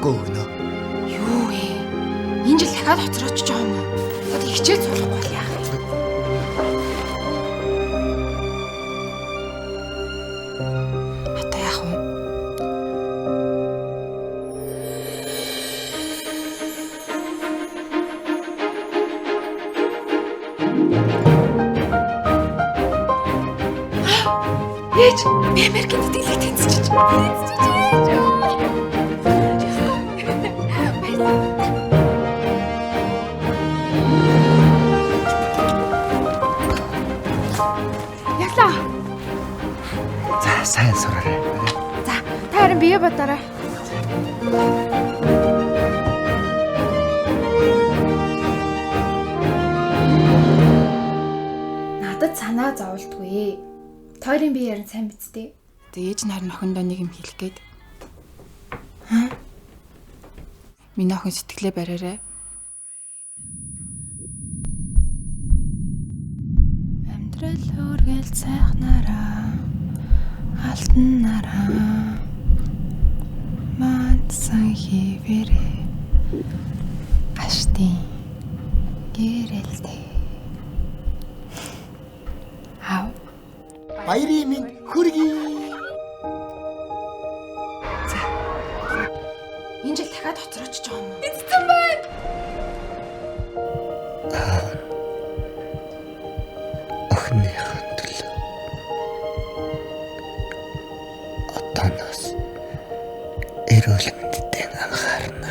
Өгөхгүй өгнө. Юу вэ? Энэ жил дахиад хоцрооч байгаа юм уу? Одоо хичээл сурахгүй бол яах вэ? Одоо яах вэ? Ээж, би Америкийн тэтгэлэг тэнцэж. Тэнцэж ээж. Баярлалаа. Явлаа. За, сайн сураарай. За, та харин бие бодоорой. Надад санаа зовлтгүй. Тойрын бие ярин сайн биз дээ. Тэг ээж нь харин охиндоо нэг юм хэлэх гээд. Аа? Миний охин сэтгэлээ бариарай. Амьдрал үргэлж сайхнараа алтан нараа мансан хിവэрэ аштын гэрэлтэй. Ав. Баярын минь хүргэе. Энэ жил дахиад хоцрооч байгаа юм уу? Охиныхоо төлөө. Одооноос эрүүл мэндэд анхаарна.